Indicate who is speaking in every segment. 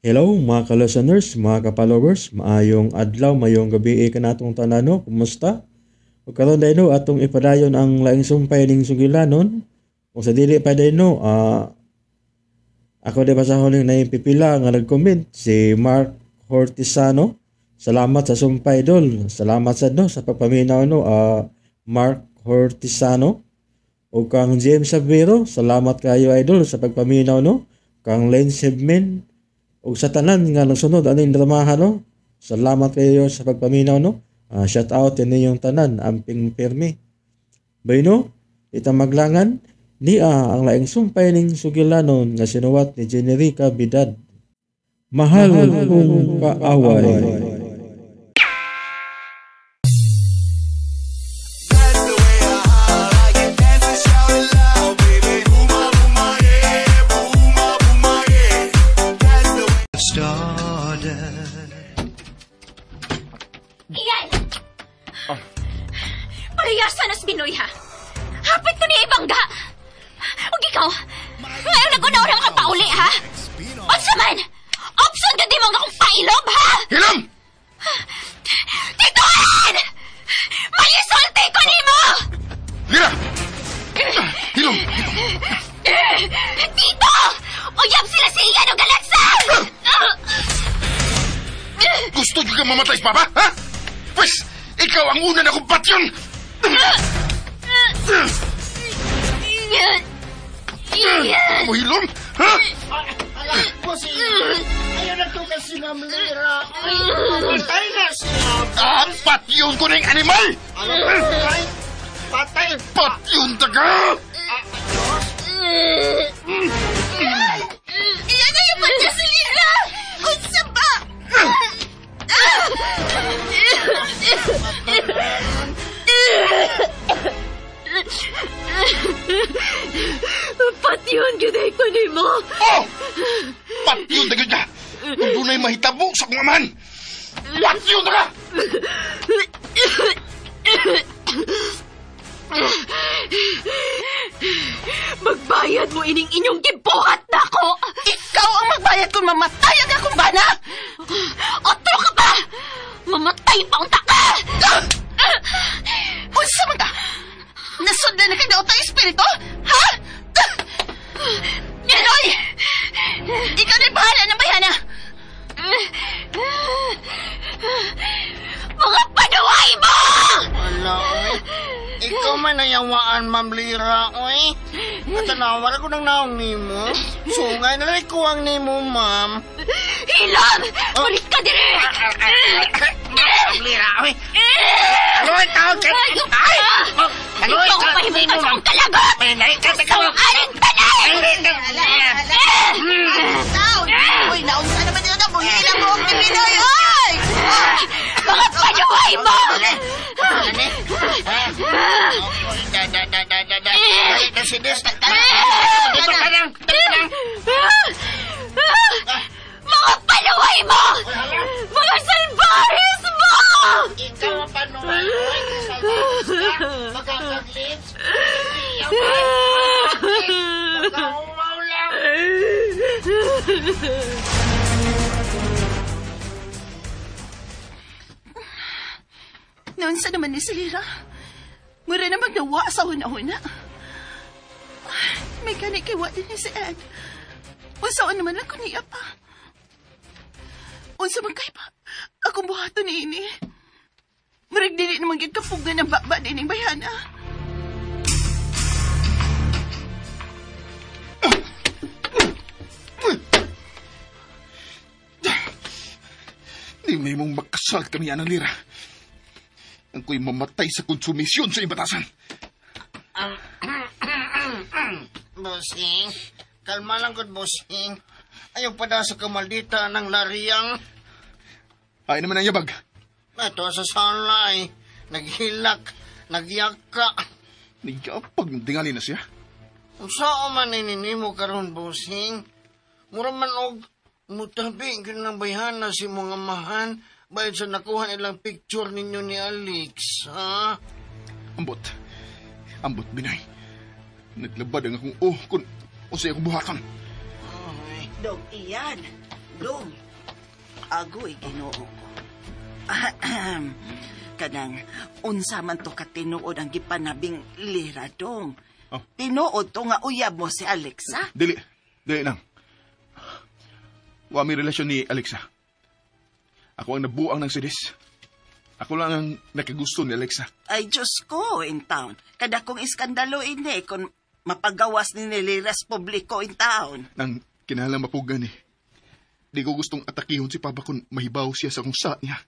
Speaker 1: Hello mga ka-listeners, mga ka-followers, maayong adlaw, maayong gabi kanatong tanan no, kumusta? Ug karon dai no atong ipadayon ang laing sumpay ning sugilanon. Kung sa dili pa dai no, ako di ba sa huling na pipila nga nag-comment si Mark Hortisano. Salamat sa sumpay dol. Salamat sad no sa pagpaminaw no, Mark Hortisano. Ug kang James Sabiro, salamat kayo idol sa pagpaminaw no. Kang Lane Sebmin ug sa tanan nga nagsunod aning dramahan no. Salamat kayo sa pagpaminaw no. Shout out ninyong tanan amping pirmi. Bayno, itang maglangan niya ang laing sumpay ning sugilanon nga sinuwat ni Generica Bidad. Mahal kong kaaway.
Speaker 2: Iyan! Oh. Palayasan na si Binoy, ha? Hapit ko niya ibangga! Ug ikaw, ngayon nag-una-una ka pauli, ha? Unsa man! Option ka di mo nga akong pailob, ha?
Speaker 3: Hilom!
Speaker 2: Tito Ann! May isulti ko nimo!
Speaker 3: Lira! Hilom!
Speaker 2: Tito! Uyab sila si Ian o Galaksan!
Speaker 3: Gusto nyo kang mamatay, Papa? Ha? Pwes, ikaw ang una na kong patyon! Mo hilom? Ha?
Speaker 4: Bossing, ayaw na to kasi Ma'am Lira. Patay na siya.
Speaker 3: Ah, patyon ko na yung animal!
Speaker 4: Patay! Patay!
Speaker 3: Patyon taga!
Speaker 2: Iyan na yung patya si Lira! Unsa ba? Patyon gyud ay ko nimo.
Speaker 3: Oh! Patyon na gyud ka! Kung dunay mahitabo sa akong amahan! Patyon na ka!
Speaker 2: Magbayad mo ining inyong gibuhat nako.
Speaker 5: Ikaw ang magbayad kung mamatay ang akong bana!
Speaker 2: Otro ka pa! Mamatay pa unta ka!
Speaker 5: Unsa man ka? Nasudlan na kay daot ang espiritu? Ha? Ninoy! Ikaw na bahala ng bayana!
Speaker 2: Mga panuway mo!
Speaker 4: Ala, oy. Ikaw man nayawaan, Ma'am Lira, oy. Katanawa ko ng naong nimo. Sungay na lang ko ang nimo, ma'am.
Speaker 2: Hilom! Balik ka dire!
Speaker 4: Ma'am Lira, oy. Ano ang tawag ka? Ay! Ano
Speaker 2: Ikaw ang pahimutan sa akong kalagot! Sa aling tanan!
Speaker 5: Uy, naunsa naman yun ang buhila mo ang Pinoy, oy!
Speaker 2: Mga panuway mo! Mga panuway mo! Mga salbahes mo!
Speaker 4: Ikaw ang panuway, oy. Salbahes ka. Magkakaglips. Magkahumaw lang.
Speaker 5: Naunsa naman ni si Lira? Mura na magnawa sa una-una. May gani kay wa din ni si Ed. Unsaon naman lang ko niya pa. Unsa man kay pa? Akong buhaton ni ini. Murag dili naman gyud kapugan ang baba dining bayana.
Speaker 3: Di may mong makasal kami anang Lira. Ang ko'y mamatay sa konsumisyon sa imbatasan.
Speaker 4: Bossing, kalma lang gud, bossing. Ayaw pa sa kamaldita ng lariyang.
Speaker 3: Ay naman ang yabag.
Speaker 4: Ito sa sala ay naghilak, nagyaka.
Speaker 3: Niyapag ng tingali na siya.
Speaker 4: Unsa man ninimo karon, bossing? Mura man og mutabi gyud ng bayhana si mga amahan bayad sa nakuha nilang picture ninyo ni Alex, ha?
Speaker 3: Ambot. Ambot, Binay. Naglabad ang akong oh kung unsay akong buhaton.
Speaker 5: Dog iyan. Dong, agoy Ginoo ko. Kanang unsa man to katinuod ang gipanabing lira, dong.
Speaker 3: Oh.
Speaker 5: Tinuod to nga uyab mo si Alexa.
Speaker 3: Dili. Dili nang. Wa mi relasyon ni Alexa. Ako ang nabuang ng sidis. Ako lang ang nakagusto ni Alexa.
Speaker 5: Ay, Diyos ko, in town. Kada kong iskandalo ini kung mapagawas ni Lira sa publiko in town.
Speaker 3: Nang kinahanglan mapugan eh. Di ko gustong atakihon si Papa kung mahibaw siya sa kung sa niya.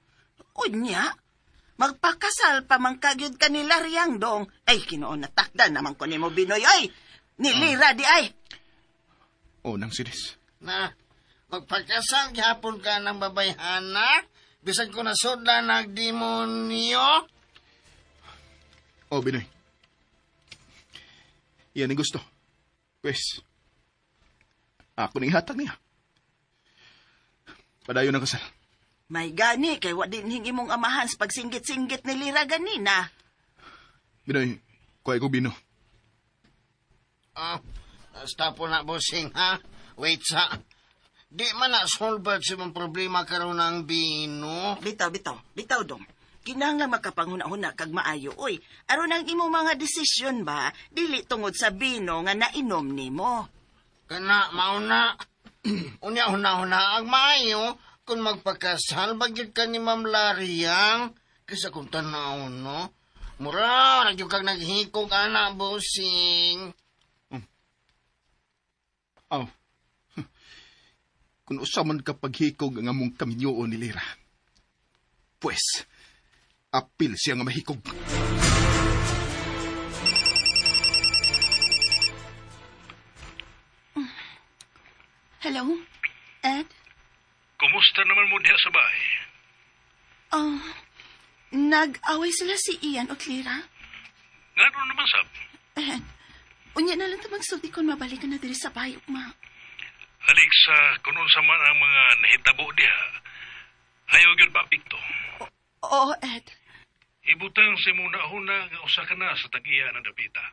Speaker 5: Unya, magpakasal pa man kagyud ka ni Lariang dong. Ay, Ginoo, natakdan naman ko nimo Binoy. Ay, ni Lira di ay.
Speaker 3: Oh, nang sidis.
Speaker 4: Na, magpagkasal gihapon ka ng babayhana? Bisan ko nasudla nagdemonyo?
Speaker 3: Oh, Binoy. Yan ang gusto. Pwes, ako ning hatag niya. Padayon ang kasal.
Speaker 5: May gani, kay wa din hing imong amahan sa pagsinggit-singgit ni Lira ganina.
Speaker 3: Binoy, kuhay ko bino.
Speaker 4: Ah, stop po na, bossing, ha? Wait sa... Di man na solve sa imong problema karon ng bino.
Speaker 5: Bitaw, bitaw, bitaw dong. Kinahanglan makapanghuna-huna kag maayo, oy. Aron ang imong mga desisyon ba, dili tungod sa bino nga nainom nimo.
Speaker 4: Kana, mauna. Unya, huna-huna ang maayo kung magpakasal bagyod ka ni Ma'am Lariang. Kaysa kung tanaw, no? Mura, radyo kag naghikog, ana, bossing.
Speaker 3: Aw. Kung usa man ka paghikog ang among kaminyoon ni Lira. Pwes, apil siya nga mahikog.
Speaker 5: Hello? Ed?
Speaker 6: Kumusta naman mo diha sa bahay?
Speaker 5: Oh, nag-away sila si Ian o Lira?
Speaker 6: Ngano naman sab?
Speaker 5: Ed, unya na lang ta magsulti kung mabalik ka na diri sa bahay, ugma.
Speaker 6: Alexa, kung unsa man ang mga nahitabo diha, ayaw gyud ba pikto.
Speaker 5: Oo, Ed.
Speaker 6: Ibutang si muna huna nga usa ka na sa tag-iya ng dapita.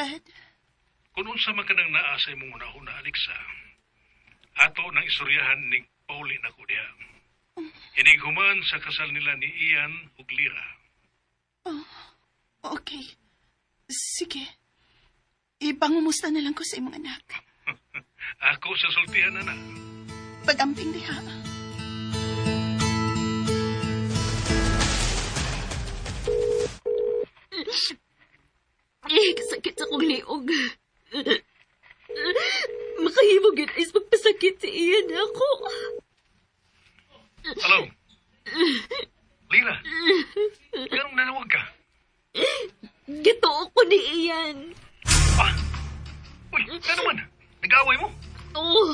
Speaker 5: Ed?
Speaker 6: Kung unsa man kanang naa sa imong una-una, Alexa, ato nang istoryahan ning pauli na ko diha. Inighuman sa kasal nila ni Ian ug Lira.
Speaker 5: Oh, okay. Sige. Ipangumusta na lang ko sa imong anak.
Speaker 6: Ako sa sultihan na na.
Speaker 5: Pag-amping diha.
Speaker 2: Eh, kasakit sa kong liog. Makahimo gyud is magpasakit si Ian ako.
Speaker 6: Hello? Lira? Ganong nanawag ka?
Speaker 2: Gituo ko ni Ian.
Speaker 6: Ah! Uy, ano man? Nag-away mo?
Speaker 2: Oo.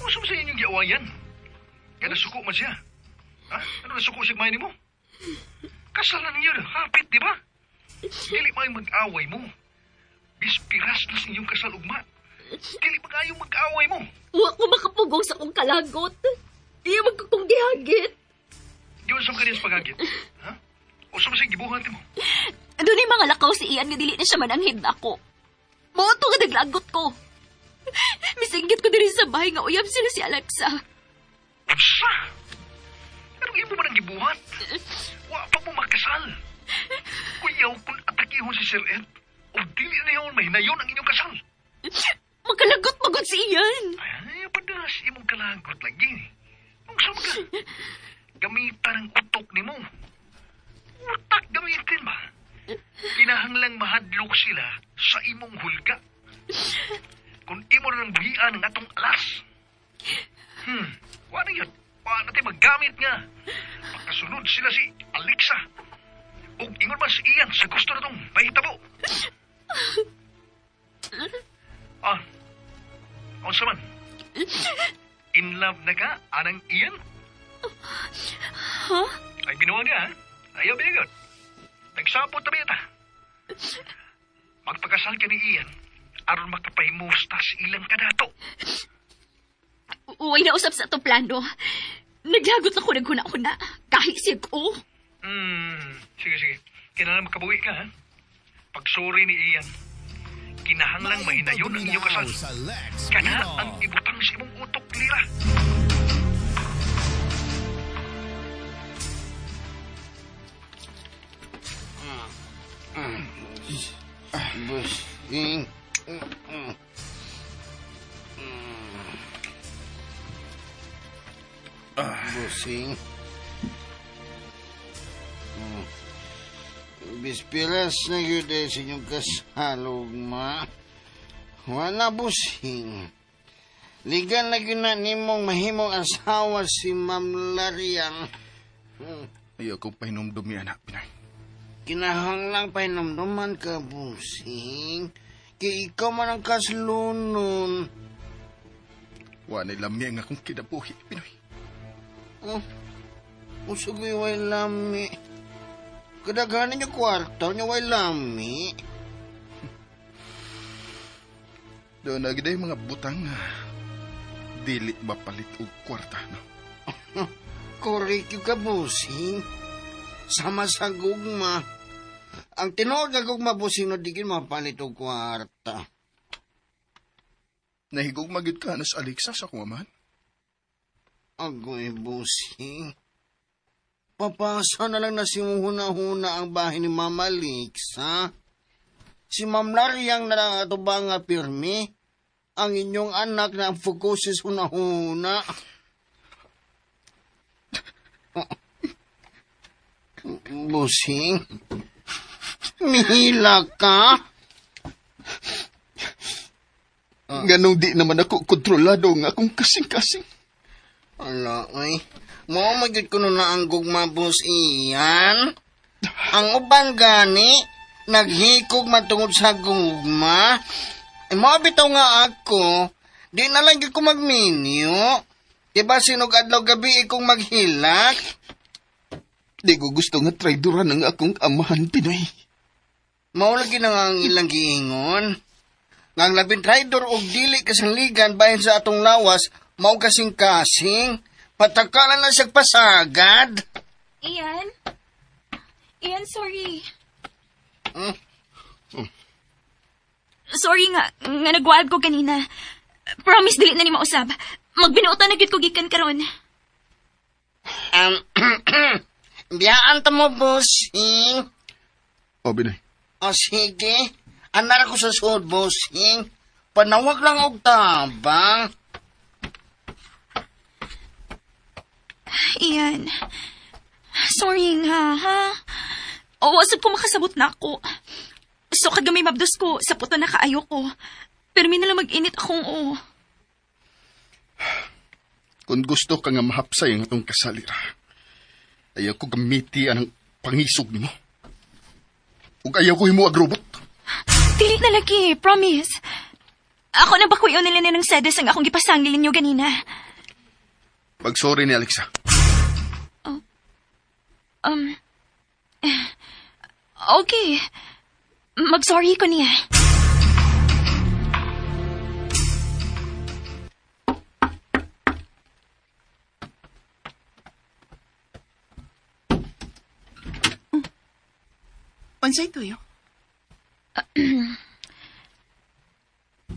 Speaker 6: Ano sa inyong giawayan? Kaya nasuko man siya. Ha? Ano nasuko siya kumain mo? Kasal na ninyo, hapit, di ba? Dili may mag-away mo. Bispiras na sa inyong kasal ugma. Dili mag-ayaw mag-away mo.
Speaker 2: Wa ko makapugong sa kong kalagot. Iya magkakong gihagit.
Speaker 6: Di ba sa kaniya sa paghagit? Ha? O sa masing gibuhat mo?
Speaker 2: Doon yung mga lakaw si Ian nga dili na siya mananghid ako. Mao to nga naglagot ko. Misinggit ko diri sa bahay nga uyab sila si Alexa.
Speaker 6: Unsa? Anong imo man ang gibuhat? Wa pa mo makasal. Kuyaw kung atakihon si Sir Ed, o dili na yun, mahinayon ang inyong kasal.
Speaker 2: Magkalagot magod si Ian.
Speaker 6: Ay, padas, imong kalagot lagi. Unsa man ka? Gamitan ang utok nimo. Utak gamitin ba? Kinahanglang mahadlok sila sa imong hulga. Kung imo na ng buhian ang atong alas. Wa na yun. Wa na tayo maggamit nga. Pagkasunod sila si Alexa. Ug ingon man si Ian sa gusto na tong mahitabo. Ah, unsa man? In love na ka, anang Ian?
Speaker 2: Huh?
Speaker 6: Ay, binuwag ka, ha? Ayaw, binigod. Nagsapot na ta. Magpakasal ka ni Ian, aron makapahimusta sa ilang kadato.
Speaker 2: Uway na usap sa itong plano. Naglagot ako naghuna-huna. Kahit siya ko.
Speaker 6: Sige, sige. Kailangan makabuwi ka, ha? Pagsorry ni Ian. Kinahanglang mahinayon ang inyong kasal. Kana ang ibutang sa imong utok, Lira.
Speaker 4: Busing. Busing. Bispiras na yun sa inyong kasalog, ma. Wala, busing. Ligan na yun na nimong mahimong asawa si Ma'am Lariang.
Speaker 3: Ayaw kong pahinumdumi, anak, Pinoy.
Speaker 4: Kinahanglang pahinumduman ka, busing. Kay ikaw man ang kaslunon.
Speaker 3: Wa na lami ang akong kinabuhi, Pinoy.
Speaker 4: Oh, usugoy way lami. Kadaghanan niyo kwarta niyo way lami.
Speaker 3: Doon na gid mga butang dili mapalit og kwarta, no?
Speaker 4: Correct yung ka, busing. Sama sa gugma. Ang tinuod nga gugma, busing, no, di gid mapalit og kwarta.
Speaker 3: Nahigugma gyud ka na sa Alexa sa akong amahan?
Speaker 4: Agoy, busing. Papasa na lang na simuhuna-huna ang bahay ni Mama Lix, ha? Si Ma'am Lariang na lang ato ba nga pirmi? Ang inyong anak na ang fokusis huna-huna. Busing, mihila ka?
Speaker 3: Ganong di naman ako kontrolado nga akong kasing-kasing.
Speaker 4: Ala, ay. Mao magyud kuno na ang gugma, boss iyan. Ang uban gani, naghikog matungod sa gugma. E, mao bitaw nga ako, di na lang gyud ko magminyo. Diba sinog adlaw gabi ikong maghilak?
Speaker 3: Di ko gusto nga traidoran ang akong amahan, Pinoy.
Speaker 4: Mao lagi na nga ang ilang giingon. Nga ang labing traidor og dili kasanligan bahin sa atong lawas, mao kasing-kasing. Patakalan na siyang pasagad.
Speaker 2: Ian? Ian, sorry.
Speaker 4: Hmm?
Speaker 2: Sorry nga nagwild ko kanina. Promise, dili na ni mausab. Magbinuotan na gyud ko gikan karon.
Speaker 4: Biyaan ta mo, bossing.
Speaker 3: O, Binoy.
Speaker 4: O, sige. Anar ko sa suod, bossing. Panawag lang og tabang.
Speaker 2: Ian, sorry nga, ha? Oo, asad ko makasabot na ako. So, kag may mabdos ko, sa puto na kaayo ko. Pero may nalang mag-init akong oo.
Speaker 3: Kung gusto ka nga mahapsay ang atong kasalira, ayaw ko gamiti ang pangisog nimo. Ug ayaw ko himo ag robot.
Speaker 2: Dili na lagi, promise. Ako na ba kuyo nila ng sedes ang akong gipasanggil ninyo ganina?
Speaker 3: Pag-sorry ni Alexa.
Speaker 2: Oh. Okay. Mag-sorry ko niya.
Speaker 5: Unsay tuyo?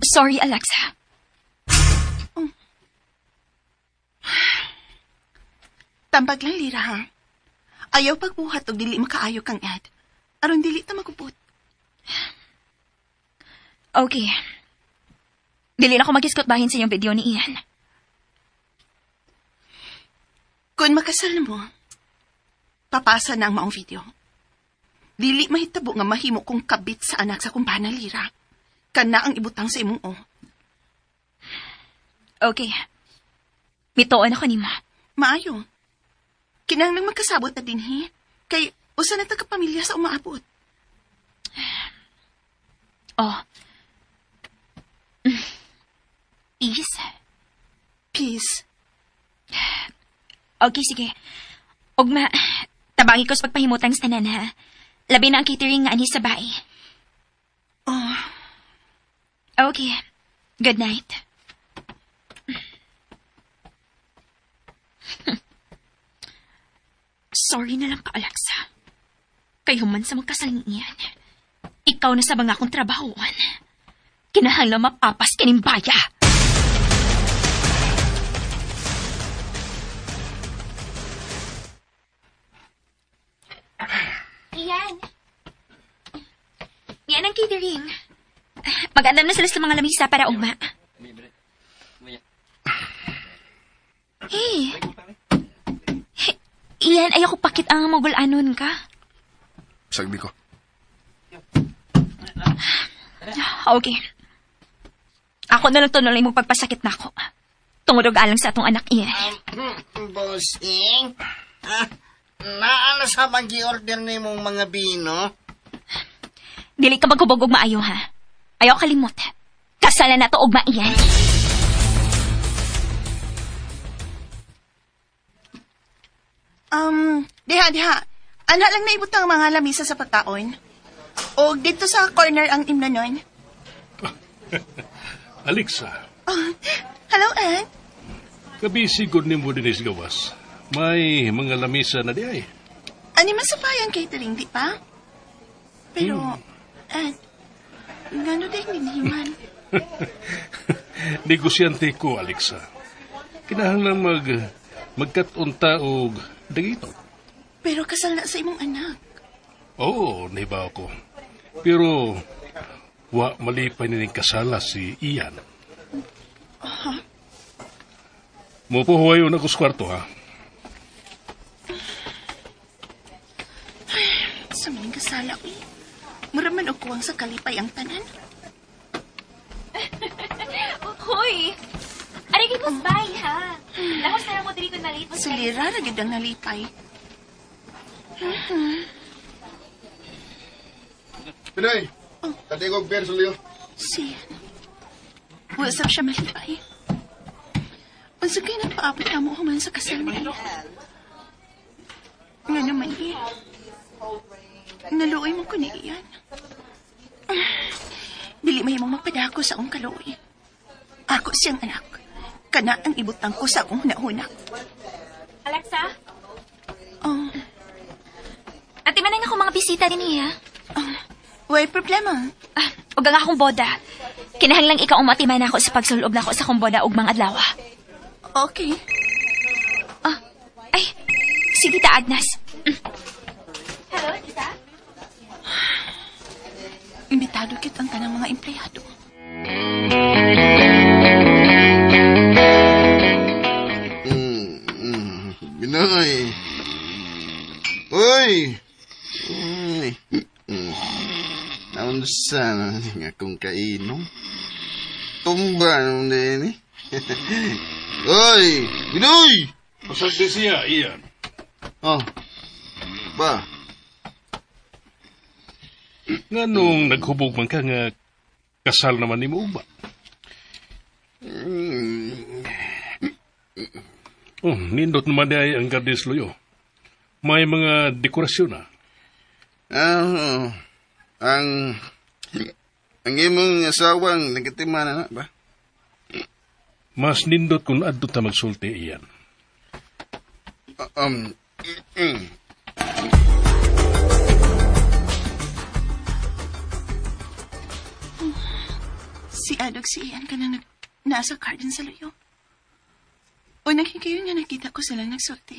Speaker 2: Sorry, Alexa.
Speaker 5: Oh. Tambag lang, Lira, ha? Ayaw pagbuhat og dili makaayo kang Ed. Aron dili ta magubot.
Speaker 2: Okay. Dili na ako mag-iskot bahin sa iyong video ni Ian.
Speaker 5: Kung makasal mo, papasa na ang maong video. Dili mahitabo nga mahimo kong kabit sa anak sa kumpana, Lira. Kana ang ibutang sa imong o.
Speaker 2: Okay. Mituon ako nimo.
Speaker 5: Maayo. Kinahanglang magkasabot na dinhi. Kay usa na ta ka pamilya sa umaabot.
Speaker 2: Oh. Peace.
Speaker 5: Peace.
Speaker 2: Okay, sige. Ugma, tabangi ko sa pagpahimutang sa tanan, ha? Labi na ang catering nga ani sa bahay.
Speaker 5: Oh.
Speaker 2: Okay. Good night. Sorry na lang ka, Alexa. Kay human sa magkasal ni Ian. Ikaw na sa mga akong trabahoan. Kinahanglan mapapas kining baya. Iyan. Yan ang catering. Mag-andam na sila sa mga lamisa para ugma. Hey. Iyan, ayoko pakit ang magulanon ka.
Speaker 3: Sagbi ko.
Speaker 2: Okay. Ako na lang tunol mong pagpasakit na ako. Tungod og alang sa atong anak, Iyan.
Speaker 4: Bossing, naala sa pag-i-order ni mong mga bino?
Speaker 2: Dili ka maghubog og maayo, ha? Ayaw kalimot. Kasalan na to og maiyan.
Speaker 5: Diha. Ana lang naibutang mga lamisa sa pagkaon. O dito sa corner ang imnanon.
Speaker 6: Alexa.
Speaker 5: Oh, hello, Ed.
Speaker 6: Kabisi good nimo dinis gawas. May mga lamisa na di ay.
Speaker 5: Ani man sa payang catering, di pa? Pero, Ed, ngano din niniman?
Speaker 6: Negosyante ko, Alexa. Kinahanglan magkat-unta og dagito.
Speaker 5: Pero kasal na sa imong anak.
Speaker 6: Oo, nahibaw ko. Pero, wa malipay nining kasala si Ian.
Speaker 5: Uh-huh.
Speaker 6: Mupuhuwayo na ko sa kwarto, ha?
Speaker 5: Ay, sa maning kasala, uy. Mura man og kuwang sa kalipay ang tanan.
Speaker 2: Hoy! Aray kay boss, bye, ha? Lahos na lang mo diri kung maliit mo.
Speaker 5: Si Lira, ra gyud ang nalipay.
Speaker 3: Pinay! Oh. Tatigog per sa liyo.
Speaker 5: Siya. Wala siya malipay. Unsa kay nagpaabot na mo human sa kasal niya? Nga naman eh. Naluoy mo ko ni Ian. Dili may mong magpadako sa akong kaluoy. Ako siyang anak. Kana ang ibutang ko sa akong hunahuna.
Speaker 2: Alexa?
Speaker 5: Oh.
Speaker 2: Ate, manang ako mga bisita din niya.
Speaker 5: Oh, way problema.
Speaker 2: Ah, ug ang akong boda. Kinahanglang ikaw ang matiman ako sa pagsulob na ako sa akong boda ug mga adlaw.
Speaker 5: Okay.
Speaker 2: Ah, ay, sige ta, Agnes. Hello, tita?
Speaker 5: Imbitado kit ang tanang mga empleyado.
Speaker 4: Binoy. Uy! Uy! Naunsa na nga akong kainom. Tumba naman din eh. Uy! Binoy!
Speaker 6: Pasagdi siya, Ian.
Speaker 4: Oh. Ba?
Speaker 6: Nga nung naghubog man ka nga kasal naman ni mo ba? Oh, nindot naman ay ang Gardens Luyo. May mga dekorasyon na.
Speaker 4: Ang imong asawang nagkatima na ba?
Speaker 6: Mas nindot kung adto ta magsulti iyan.
Speaker 5: Si Adog si Ian ka na nasa garden sa luyo. Unang higayon nga nakita ko silang nagsulti.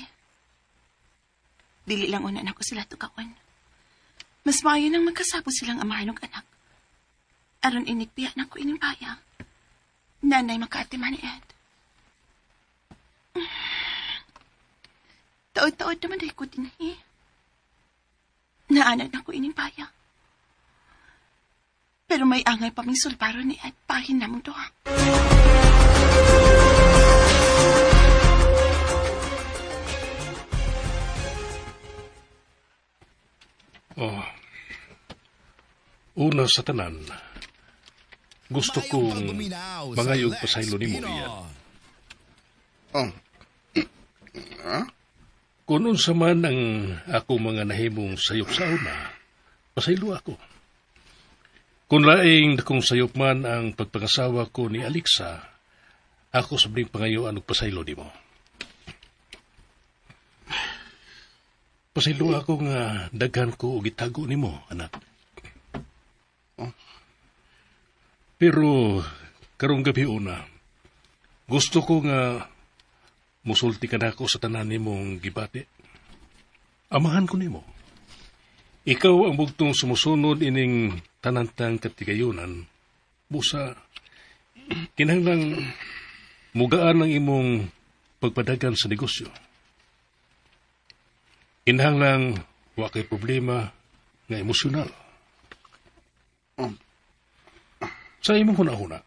Speaker 5: Dili lang una na ko sila tukawan. Mas maayo nang magkasabot silang amahan og anak. Aron inikpiya na ko ining baya. Nanay makaatiman ni Ed. Taod-taod naman dahil ko din eh. Naanad na ko ining baya. Pero may angay pa ming sulbaro ni Ed. Pahin namong duha.
Speaker 6: Oh. Una sa tanan, gusto kong mangayog pasaylo nimo iyan.
Speaker 4: Oh. Huh?
Speaker 6: Kung unsa man ang ako mga nahimong sayop sa una, pasaylo ako. Kung laing dakong sayop man ang pagpangasawa ko ni Alexa, ako sabing pangayuan og pasaylo nimo. Pasaylo ako nga daghan ko og itago nimo, anak.
Speaker 4: Oh.
Speaker 7: Pero karong gabi una, gusto ko nga musulti ka nako sa tanan nimong gibati. Amahan ko nimo. Ikaw ang bugtong sumusunod ining tanantang katigayunan. Busa, kinahanglang mugaan ang imong pagpadagan sa negosyo. Kinahanglang wa kay problema nga emosyonal. Sa imong hunahuna,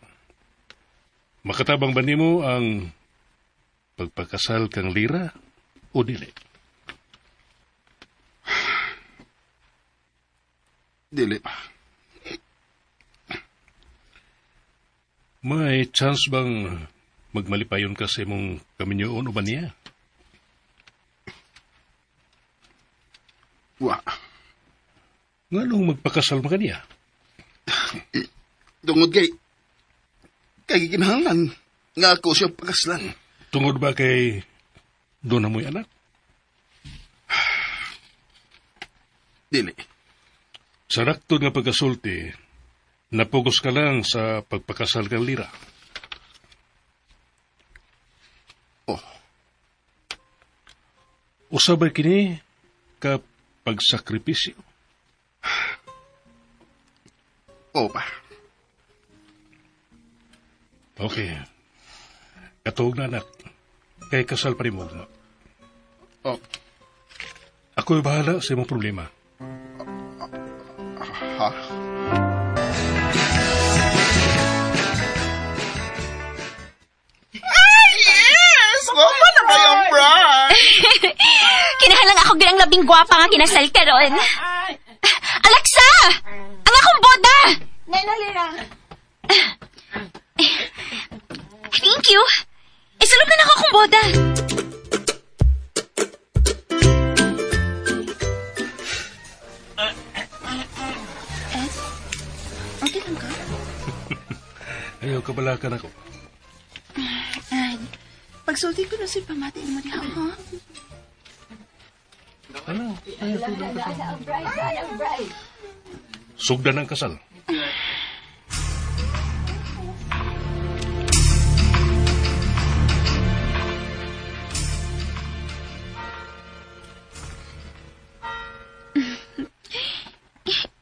Speaker 7: makatabang ba nimo ang pagpakasal kang Lira o dili?
Speaker 3: Dili pa.
Speaker 7: May chance bang magmalipayon ka sa imong kaminyoon o ba niya?
Speaker 3: Wa.
Speaker 7: Nganong magpakasal mo kaniya?
Speaker 3: Tungod kay kinahanglan nga ako siya pakaslan.
Speaker 7: Tungod ba kay doon na mo'y anak?
Speaker 3: Dili.
Speaker 7: Sa raktod nga pagkasulti, napugos ka lang sa pagpakasal kang Lira.
Speaker 3: Oh.
Speaker 7: Usabay kini ka pagsakripisyo.
Speaker 3: Oo pa.
Speaker 7: Okay. Katuog na anak. Kay kasal pa rin mo.
Speaker 3: Oh.
Speaker 7: Ako'y bahala sa imong problema.
Speaker 3: Ha? Yes! Gwapa na kayong bride!
Speaker 2: Kinahalang ako ginang labing gwapa nga kinasal karon. Alexa! Ang akong boda!
Speaker 5: Nena, Lira.
Speaker 2: Thank you. Isulog na ako akong boda.
Speaker 5: Ed, okay lang ka?
Speaker 7: Ayaw, kabalakan ako.
Speaker 5: Ed, pagsulti ko na sa'yo pamati mo diha, ha?
Speaker 7: Ano? Sugdan ang kasal.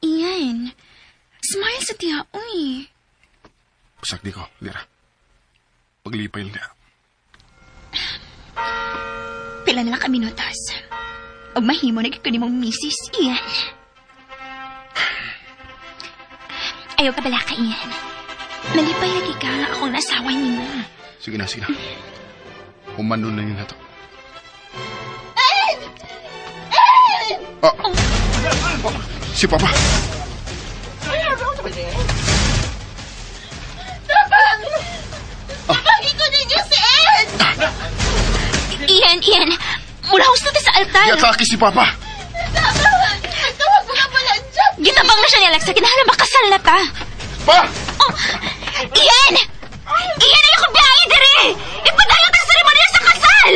Speaker 2: Ian, smile sa tiya, uy.
Speaker 3: Pasakdi ko, Lira. Paglipay niya.
Speaker 2: Pila na lang ka minutos. Og mahimo na ko ni mong misis, Ian. Ayaw ka bala ka, Ian. Malipay lagi ka nga akong nasawa nimo.
Speaker 3: Sige na, sige na. Humanon na yun na to.
Speaker 5: Ed! Ed!
Speaker 3: Ah. Oh, si Papa.
Speaker 5: Tabang! Tabangin ko ninyo si Ed!
Speaker 2: Ian, Ian, mula husto ta sa altar.
Speaker 3: Iatake si Papa.
Speaker 5: Tabang! Tawag mo ka pala dyan!
Speaker 2: Gitabang na siya ni Alexa, kinahanglan makasal na ta.
Speaker 3: Pa!
Speaker 2: Oh, Ian! Ian, ayoko biyahe dire! Ipadayon ta sa seremonya sa kasal!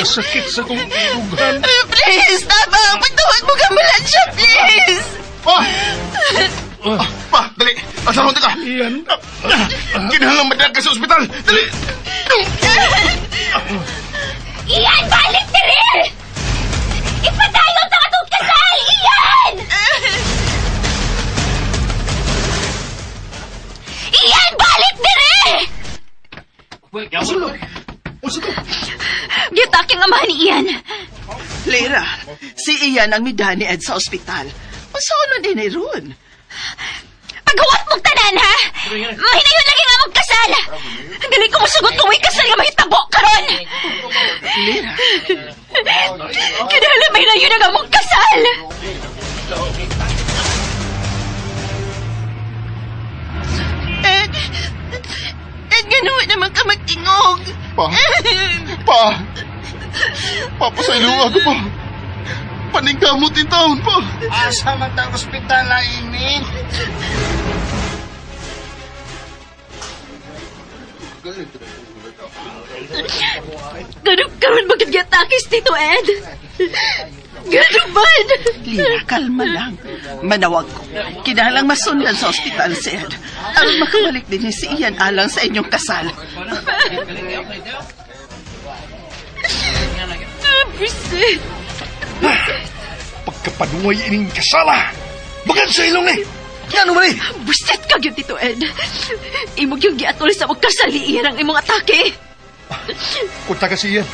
Speaker 7: Kasakit sa kong dughan.
Speaker 5: Please, tabang! Pagtawag mo ka pala siya, please!
Speaker 3: Pa! Pa, dali! Asaron ka!
Speaker 7: Ian.
Speaker 3: Kinahanglan madala ka sa ospital! Dali!
Speaker 2: Ian, balik dire! Ipadayon ta katong kasal! Ian! Ian, balik dire! Gitake nga amahan ni Ian.
Speaker 5: Lira, si Ian ang midani Ed sa ospital. Unsaon man din ron?
Speaker 2: Paghuwat mong tanan, ha? Mahinayon lagi nga magkasal! Dili ko musugot kung may kasal nga mahitabo karon!
Speaker 5: Lira,
Speaker 2: Kinahanglan mahinayon na nga magkasal!
Speaker 5: Ed! Ed, gano'n naman ka magtingog.
Speaker 3: Pa! Pa! Papasaylo ako pa! Paningkamot in taon pa!
Speaker 4: Asa man ta ospital na ini?
Speaker 2: Ganun karon bakit giatakis, Tito Ed? Ganun man?
Speaker 5: Lira, kalma lang. Manawag ko. Kinahanglang masundan sa ospital si Ed. Aron makabalik din si Ian alang sa inyong kasal.
Speaker 2: Buset!
Speaker 6: Pagkapanuway ining kasala. Bagan sa ilong ni. Ngano man eh?
Speaker 2: Buset ka gyud, Tito Ed. Imog yung giatol sa magkasal ni Ian ang imong atake.
Speaker 6: Kunta ka si Ian.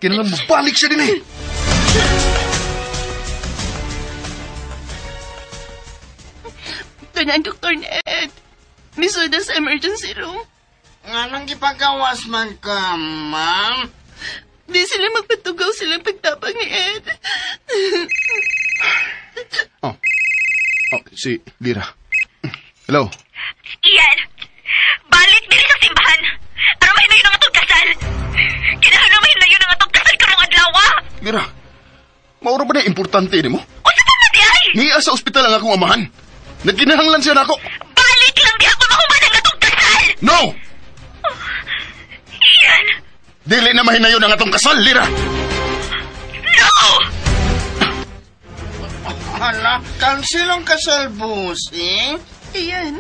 Speaker 6: Kinahanglan mabalik siya din eh.
Speaker 5: Ito na ang doktor ni Ed. Misulda sa emergency room.
Speaker 4: Nga nang gipagawas man ka, ma'am?
Speaker 5: Di sila magpatugaw silang pagtabang ni Ed.
Speaker 3: Oh. Oh, si Lira. Hello.
Speaker 2: Ian! Balik diri sa simbahan! Aron mahinayon ang atong kasal! Kinahanglan mahinayon ang atong kasal karong adlaw!
Speaker 3: Lira, mauro ba na importante nimo?
Speaker 2: Unsa pa man di ay?
Speaker 3: Niya sa ospital ang akong amahan. Nagkinahanglan siya nako.
Speaker 2: Balik lang di ako mahuman ang atong kasal!
Speaker 3: No!
Speaker 2: Ian!
Speaker 3: Dili na mahinayon ang atong kasal, Lira.
Speaker 2: No!
Speaker 4: Hala, cancel ang kasal, bossing.
Speaker 5: Ian,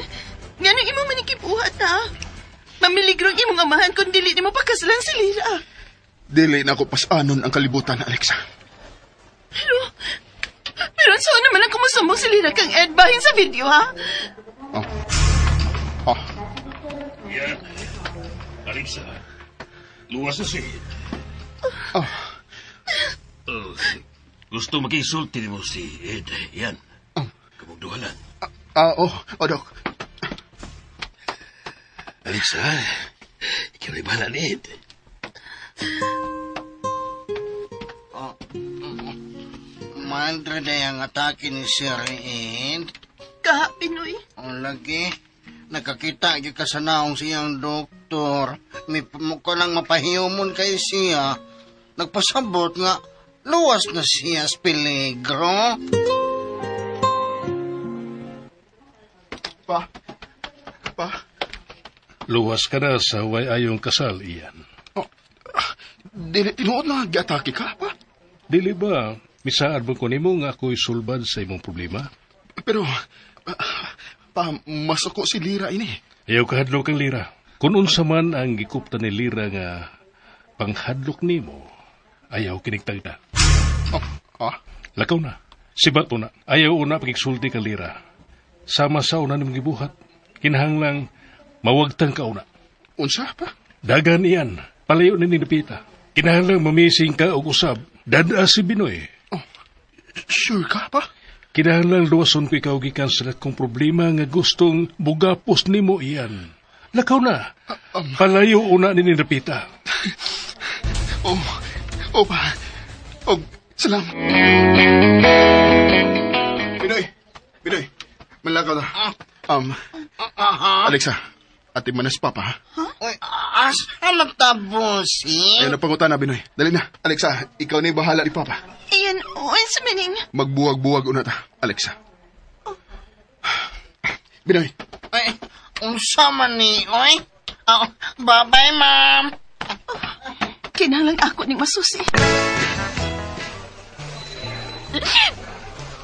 Speaker 5: nga nang imo manikibuhat ha? Mamiligro ang imong amahan kung dili nimo pakasalan si Lira.
Speaker 3: Dili na ako pasanon ang kalibutan, Alexa.
Speaker 5: Pero saan naman ang kumusumbong si Lira kang Ed bahin sa video, ha?
Speaker 3: Oh. Oh.
Speaker 7: Yan. Alexa, luwas na si Ed.
Speaker 3: Oh.
Speaker 7: Oh, gusto makisulti mo si Ed. Yan. Kamong duhalan.
Speaker 3: Oh, oh, Dok.
Speaker 7: Alexa, ikaw ay bahala ni Ed.
Speaker 4: Mandre na yung atake ni Sir Ed.
Speaker 5: Kaha, Pinoy.
Speaker 4: O lagi, nakakita gyud ka sa naong siyang doktor. May mukha lang mapahiyumon kay siya. Nagpasabot nga, luwas na siya sa peligro.
Speaker 3: Pa. Pa.
Speaker 7: Luwas ka na sa way ayong kasal, Ian.
Speaker 3: Oh. Dili tinuod na giatake ka, pa.
Speaker 7: Dili ba, misaad mo ko nimo nga ako'y sulbad sa imong problema?
Speaker 3: Pero, pa, masuko si Lira ini.
Speaker 7: Ayaw kahadlok ang Lira. Kung unsa man ang gikupta ni Lira nga panghadlok nimo, ayaw kinigtagda.
Speaker 3: Oh, ah?
Speaker 7: Lakaw na. Sibat na. Ayaw una pagigsulti kang Lira. Sama sa una nimong gibuhat. Kinahanglang mawagtang ka una.
Speaker 3: Unsa, pa?
Speaker 7: Dagan iyan. Palayo ni Nipita. Kinahanglang mamising ka og usab. Dada si Binoy.
Speaker 3: Oh, sure ka, pa?
Speaker 7: Kinahanglang luwason ko ikaw gikan sa kong problema nga gustong bugapos nimo iyan. Lakaw na. Palayo una ni Nipita.
Speaker 3: Oh, oh pa. Oh, salamat. Binoy, Binoy, malakaw na. Alexa, ati manas papa, ha?
Speaker 4: Uy, asa man ta, bossing?
Speaker 3: Ayun na pangutana, Binoy. Dali na. Alexa, ikaw na yung bahala ni Papa.
Speaker 5: Ian, unsa maning?
Speaker 3: Magbuwag-buwag una ta, Alexa. Binoy.
Speaker 4: Uy, unsa man ni, oy? Oh, bye-bye, ma'am.
Speaker 5: Kinahanglan ako ning masusi.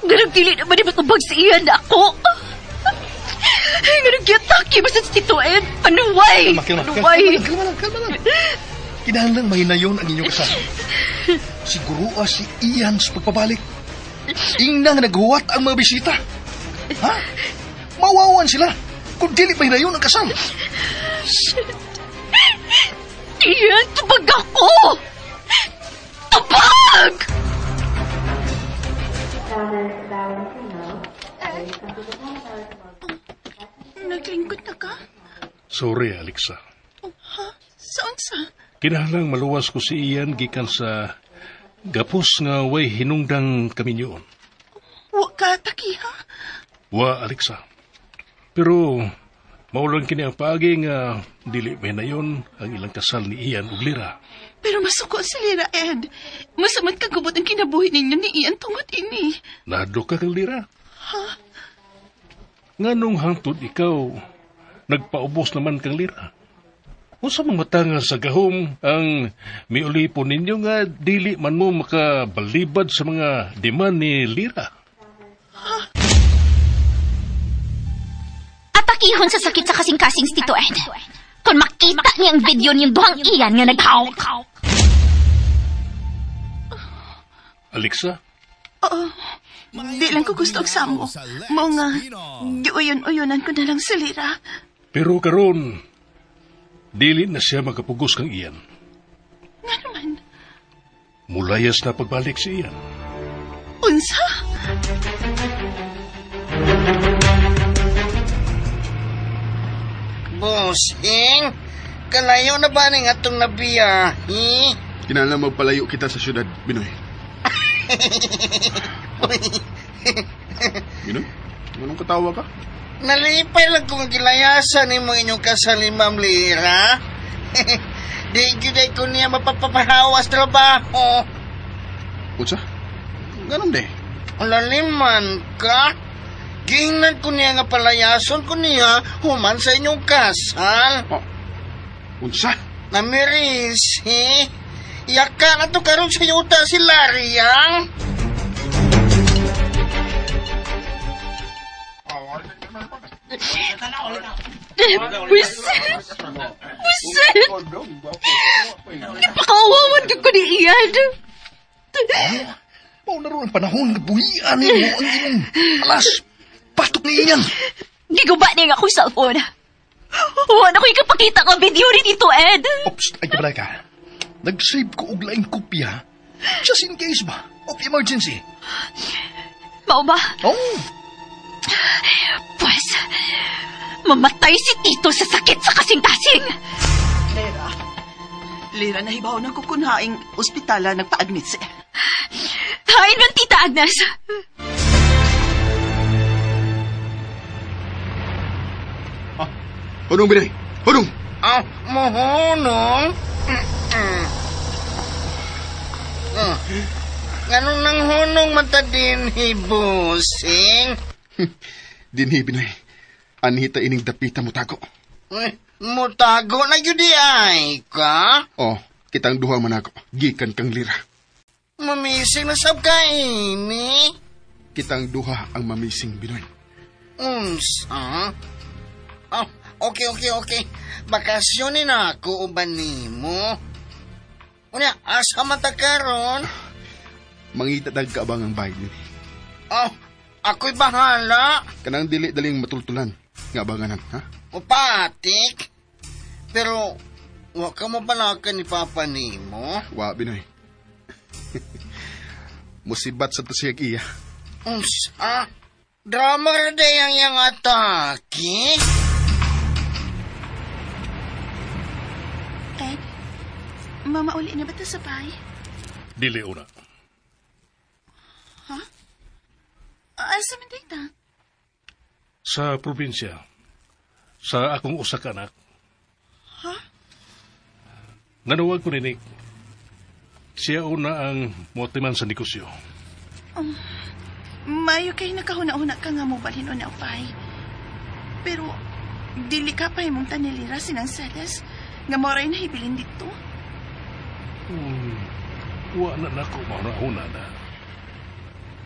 Speaker 2: Ganang dili naman ni matubag si Ian na ako. Ganang giatake basta si Tito Ed. Panuway!
Speaker 6: Kalma,
Speaker 2: Panuway!
Speaker 6: kalma lang, kalma lang. Kinahanglan mahinayon ang inyong kasal. Siguro si Ian sa pagpabalik. Ingna nga naghuwat ang mga bisita. Ha? Mawawan sila kung dili mahinayon ang kasal.
Speaker 2: Shit! Ian, tubag ako! Tubag!
Speaker 5: Naglingkod na ka?
Speaker 7: Sorry, Alexa.
Speaker 5: Oh, ha? Saan sa?
Speaker 7: Kinahanglang maluwas ko si Ian gikan sa gapos nga way hinungdang kaminyoon.
Speaker 5: Wa ka, takiha?
Speaker 7: Wa, Alexa. Pero maulang kini ang paagi nga dili may nayon ang ilang kasal ni Ian ug Lira.
Speaker 5: Pero masuko si Lira, Ed. Masamad kagubot ang kinabuhi ninyo ni Ian tungod ini.
Speaker 7: Nahadlok ka kang Lira?
Speaker 5: Ha?
Speaker 7: Nganong hangtod ikaw nagpaubos naman kang Lira? Unsa mang matanga sa gahom ang miulipon ninyo nga dili man mo makabalibad sa mga demand ni Lira?
Speaker 2: Atakihon sa sakit sa kasing-kasing si Tito Ed. Kung makita niya ang video niyong duhang iyan nga naghawk.
Speaker 7: Alexa?
Speaker 5: Oo. Di lang ko gusto og samo. Mao nga, giuyon-uyonan ko na lang si Lira.
Speaker 7: Pero karon, dili na siya makapugos kang iyan.
Speaker 5: Nga naman?
Speaker 7: Mulayas na pagbalik si iyan.
Speaker 5: Unsa?
Speaker 4: Bossing, kalayo na ba ning atong nabiyahe?
Speaker 3: Kinahanglan magpalayo kita sa syudad, Binoy. Binoy? Anong katawa ka?
Speaker 4: Nalipay lang kung gilayasan ni mo inyong kasal ni Ma'am Lira. Di gyud ay ko niya mapapahawas trabaho.
Speaker 3: Unsa? Ganun de.
Speaker 4: Laliman ka. Gingnan ko niya nga palayason ko niya human sa inyong kasal.
Speaker 3: Oh. Unsa?
Speaker 4: Namiris, he? Yaka na to karon sa yuta si Larry, yang.
Speaker 2: Buset! Buset! Ipakaawawan ka ko ni Ian.
Speaker 6: Mao na ron ang panahon nga buhian nimo ang inyong alas. Patok ni Ian.
Speaker 2: Giguba niya nga akong cellphone. Wala ko ikapakita ka video ni Tito Ed.
Speaker 6: Ops, ay kabalay ka. Nag-save ko og laing kopya. Just in case ba? Of emergency.
Speaker 2: Mao ba?
Speaker 6: Oh.
Speaker 2: Pues, mamatay si Tito sa sakit sa kasing-kasing.
Speaker 5: Lira. Lira, nahibaw ng kukunhaing ospitala nagpa-admit siya.
Speaker 2: Hain man, Tita Agnes.
Speaker 3: Ah, hunong, Binay. Hunong!
Speaker 4: Ah, mohunong? Ganun nang hunong mata din, hibusing?
Speaker 3: Dinhi, Binay. Anhita ining dapita mo tago.
Speaker 4: Eh, mutago na yun di ay ka?
Speaker 3: Oh, kitang duha man ako. Gikan kang Lira.
Speaker 4: Mamising na sab ka, ini.
Speaker 3: Kitang duha ang mamising, Binoy.
Speaker 4: Unsa? Oh, okay. Bakasyonin na ako uban nimo. Unya, asa man ta karon?
Speaker 3: Mangita dag ka bang ang bahay ni?
Speaker 4: Oh, ako'y bahala.
Speaker 3: Kanang dili daling matultulan nga abanganan, ha?
Speaker 4: O patik. Pero, wa ka mabalakan ni Papa nimo.
Speaker 3: Wa, Binoy. Musibat sa tasiyag iya.
Speaker 4: Unsa? Drama ra dayang yang atake.
Speaker 5: Ed, mama uli na ba ta sa bahay?
Speaker 7: Dili una.
Speaker 5: Ha? Asa man dita?
Speaker 7: Sa probinsya. Sa akong usa ka anak.
Speaker 5: Ha?
Speaker 7: Nanuwag ko ni Nick. Siya una ang motiman sa negosyo.
Speaker 5: Mayo kay nakahuna-huna ka nga mo balhin o na upay. Pero, dili ka pa imong tanilira sinang Celes nga moray nahibilin dito.
Speaker 7: Wa na nako mauna-una na.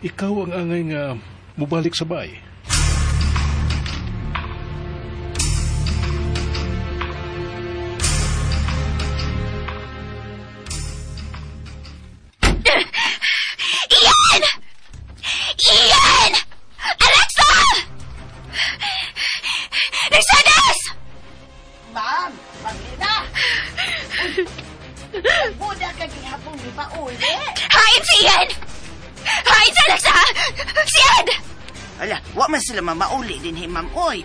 Speaker 7: Ikaw ang angay nga mubalik sa bahay.
Speaker 2: Ian! Ian! Alexa! Mercedes!
Speaker 8: Ma'am, Maglina! Buda ka gihapon di pa uli.
Speaker 2: Hain si Ian! Hain si Alexa! Si Ed!
Speaker 8: Ala, wa man sila mamauli din hi ma'am oy.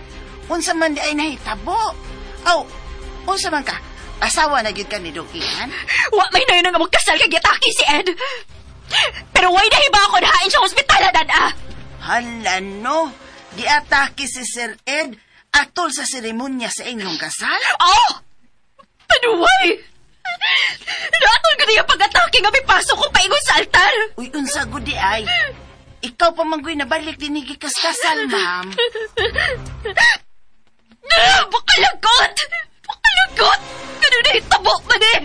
Speaker 8: Unsa man di ay nahitabo. Aw, unsa man ka? Asawa na gyud ka ni Dok Ian?
Speaker 2: Wa may nayon nga magkasal kag yataki si Ed. Pero way nahiba ako na hain siya ospital dad-a.
Speaker 8: Hala no, giatake si Sir Ed atol sa seremonya sa inyong kasal?
Speaker 2: Oh! Panuway! Naatol ko niya pag-atake nga may pasok ko paingon sa altar.
Speaker 8: Uy, unsa gud di ay. Ikaw pa man guy nabalik din kasal, ma'am.
Speaker 2: Pakalagot! Pakalagot! Nahitabo man eh!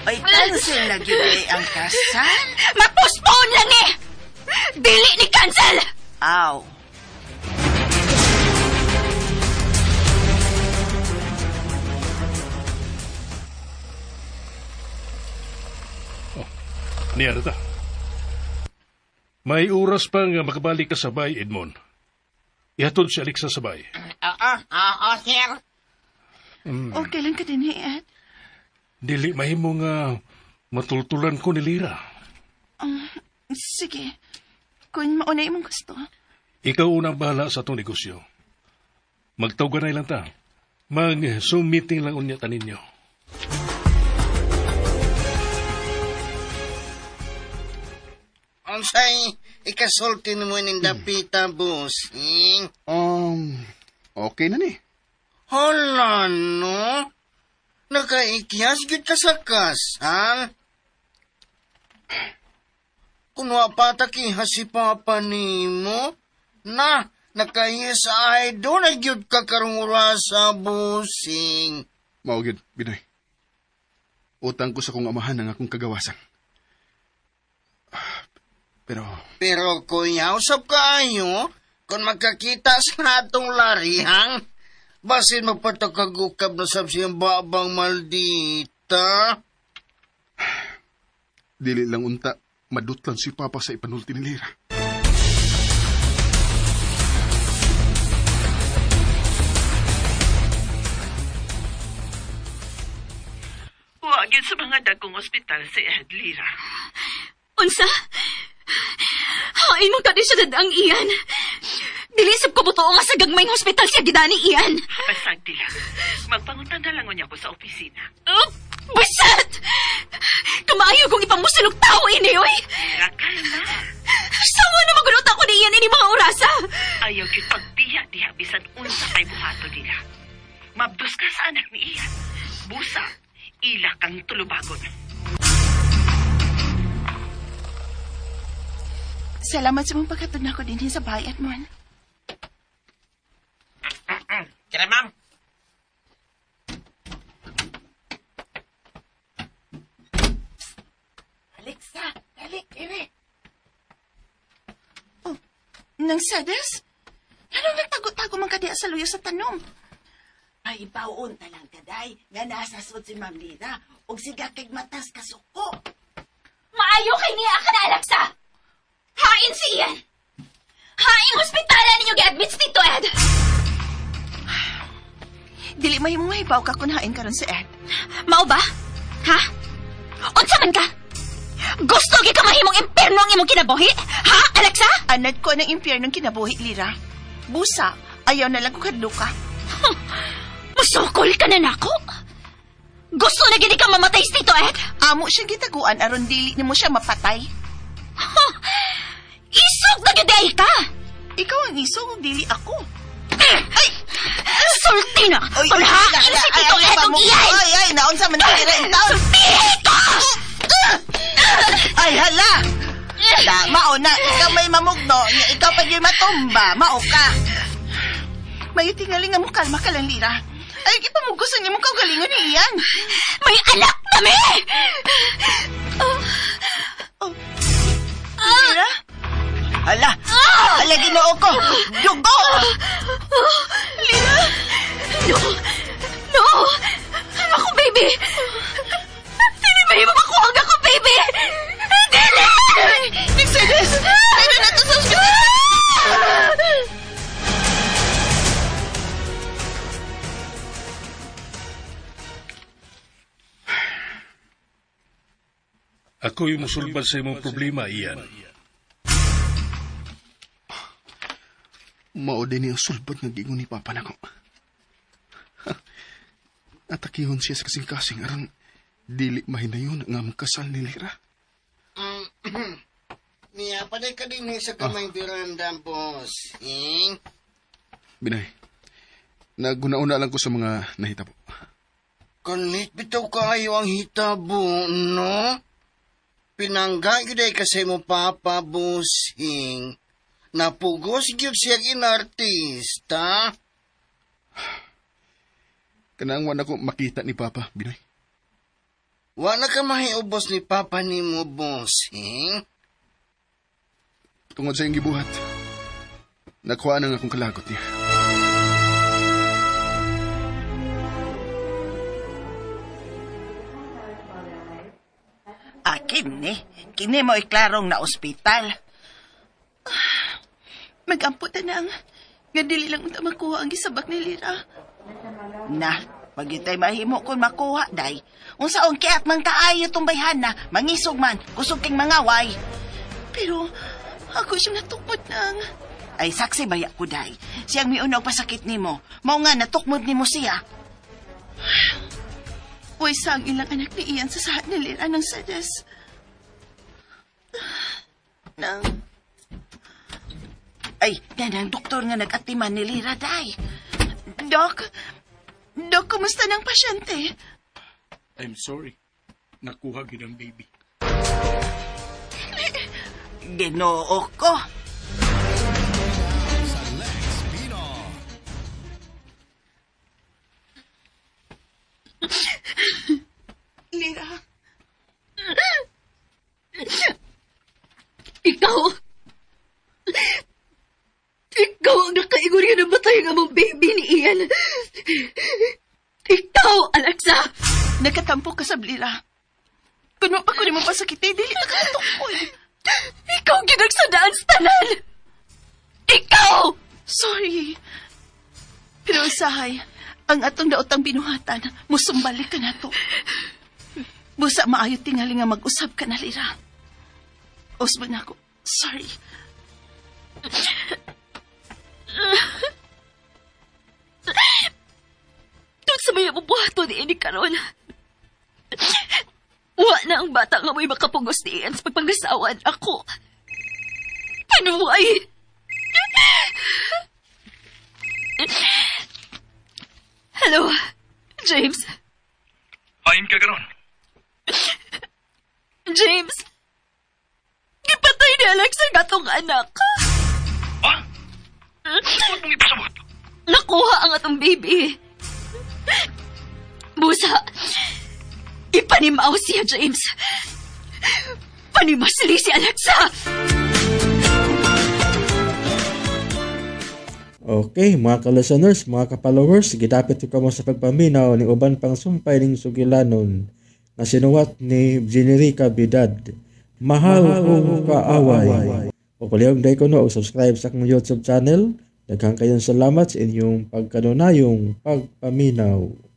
Speaker 8: Ay, cancel na gyud ang kasal.
Speaker 2: Ma-postpone lang eh! Dili ni cancel!
Speaker 8: Aw.
Speaker 7: Oh, niya na ta. May oras pa nga makabalik ka sa bay, Edmond. Ihatod si Alexa sa bay.
Speaker 4: Oo, sir.
Speaker 5: Okay lang ka din, Ed.
Speaker 7: Dili mahimo nga matultulan ko ni Lira.
Speaker 5: Sige. Kung mauna imong gusto.
Speaker 7: Ikaw unang bahala sa atong negosyo. Magtawganay lang ta. Mag-Zoom meeting lang unya ta ninyo.
Speaker 4: Unsay ikasulti nimo ning dapita, bossing?
Speaker 3: Okay na ni.
Speaker 4: Hala, no? Nakaikyas gyud ka sa kasal. Kung wa pa takiha si Papa nimo, na, nakahis ay do na gyud ka karong orasa, bossing.
Speaker 3: Mao gyud, Binoy. Utang ko sa kong amahan ang akong kagawasan. Pero
Speaker 4: kuya, usap kaayo, kung magkakita sa atong larihang, basin magpatakagukab na sab siyang babang maldita.
Speaker 3: Dili lang unta, madutlan si Papa sa ipanulti ni Lira.
Speaker 8: Wa gyud sa mga dagkong ospital si Ed, Lira.
Speaker 2: Unsa? Hain mong tadi siya dadang iyan. Dilisip ko buto nga sa gagmayng hospital siya gidani iyan.
Speaker 8: Pasag dila. Magpangutan na lang unya ko sa opisina.
Speaker 2: Oh, buset! Kamaayo kong ipamusulog tao ini, oy!
Speaker 8: Lira, kalma.
Speaker 2: Sawa na magunot ako ni iyan ini mga orasa.
Speaker 8: Ayaw gyud pagbiya diha bisan unsa kay buhato nila. Mabdos ka sa anak ni Ian. Busa, ila kang tulubagon.
Speaker 5: Salamat sa mong paghatod na ako din sa bahay, Edmond.
Speaker 4: Kira, ma'am.
Speaker 8: Alexa, dali, ere.
Speaker 5: Oh, nang sedes? Anong nagtago-tago man ka diha sa luyo sa tanom?
Speaker 8: Ay, bawon ta lang kaday, nga nasa sud si Ma'am Lira, og siga kay matas kasuko.
Speaker 2: Maayo kay niya ka na, Alexa! Hain si Ian! Haing ospitala ninyo gi-admit si Tito Ed!
Speaker 5: Dili may mong mahibaw ka kung hain karon si Ed.
Speaker 2: Mao ba? Ha? Unsa man ka? Gusto gi ka mahimong impierno ang imong kinabuhi? Ha, Alexa?
Speaker 5: Anad ko ng impyernong kinabuhi, Lira. Busa, ayaw na lang ko kadluka.
Speaker 2: Musukol ka na nako? Gusto na gid ka mamatay si Tito Ed?
Speaker 5: Amo siyang gitaguan aron dili nimo siya mapatay.
Speaker 2: Isog na gid ay ka!
Speaker 5: Ikaw ang isog ug dili ako.
Speaker 2: Ay! Sulti na! Hain si Tito Ed og iyan!
Speaker 8: Ay, ay, naunsa man ang Lira in taon.
Speaker 2: Sultihi ko!
Speaker 8: Ay, hala! Da, mao na, ikaw may mamugno, ikaw pa gyud matumba, mao ka.
Speaker 5: Mayo tingali nga mo kalma ka lang, Lira. Ay, ipamugos ang imong kaugalingon ni Ian.
Speaker 2: May anak kami!
Speaker 5: Oh. Lira?
Speaker 8: Hala! Hala, Ginoo ko! Dugo!
Speaker 5: Lira!
Speaker 2: No! No! Ako, baby! Dili ba yung makuha ako, baby? Dili!
Speaker 5: Mercedes! Dili na to sa ospital!
Speaker 7: Ako'y musulbad sa imong problema, Ian.
Speaker 3: Mao din ang sulbad nga giingon ni Papa nako. Atakihon siya sa kasing-kasing aron dili mahinayon nga magkasal ni Lira.
Speaker 4: Niya, paday ka din sa kamay biranda, bossing.
Speaker 3: Binay, naguna-una lang ko sa mga nahitabo.
Speaker 4: Kalit bitaw kaayo ang hitabo, no? Pinangga gyud ay kasi mo papa, bossing. Napugos gyud siyang inartista.
Speaker 3: Kanang wa na ko makita ni Papa, Binoy.
Speaker 4: Wa na ka mahiubos ni Papa nimo, bossing.
Speaker 3: Tungod sa iyong gibuhat, nakuha na nga akong kalagot niya.
Speaker 8: Ah, kini. Kini mo iklarong na ospital.
Speaker 5: Magampo tanang. Nga dili lang unta makuha ang gisabak ni Lira.
Speaker 8: Na, pagyutay mahimo kung makuha, day. Unsaon kiat man kaayo tong bayhana, mangisog man, kusog king mangaway.
Speaker 5: Pero ako siyang natukmod nang.
Speaker 8: Ay, saksi baya ko, day. Siyang miunog pasakit nimo. Mao nga, natukmod nimo siya.
Speaker 5: Uy, sa ang ilang anak ni Ian sa sahat ni Lira ng sadyas. Nang,
Speaker 8: Ay, yan ang doktor nga nag-atiman ni Lira, day.
Speaker 5: Doc, Doc, kumusta ng pasyente?
Speaker 9: I'm sorry. Nakuha gid ang baby.
Speaker 8: Ginoo ko.
Speaker 5: Lira,
Speaker 2: Ikaw! Ikaw ang nakaingon nga namatay ang among baby ni Ian. Ikaw, Alexa!
Speaker 5: nakatampo ka sa Lira. Kuno pa ko nimo pasakit, dili na ka natukmod.
Speaker 2: Ikaw ang ginagsadaan sa tanan! Ikaw!
Speaker 5: Sorry. Pero usahay, ang atong daotang binuhatan, musumbalik ka na to. Busa maayo tingali nga mag-usab ka na, Lira. Usban ako. Sorry.
Speaker 2: Tungod sa may buhaton ni ini karon. Wa na ang bata nga mo'y makapugos ni Ian sa pagpangasawan ako. Panuway! Hello, James.
Speaker 6: Ayon ka karon.
Speaker 2: James! Gipatay ni Alex ang atong anak.
Speaker 6: Ha? Huwag mong ipasabot.
Speaker 2: Nakuha ang atong baby. Busa, ipanimaw siya, James. Panimasli si Alexa!
Speaker 1: Okay, mga ka-listeners, mga ka-followers, gidapit ko kamo sa pagpaminaw ni uban pang sumpay ning sugilanon na sinuwat ni Generica Bidad. Mahal kong kaaway. O palihog day ko no, og subscribe sa akong YouTube channel. Daghang kayong salamat sa inyong pagkanunayong pagpaminaw.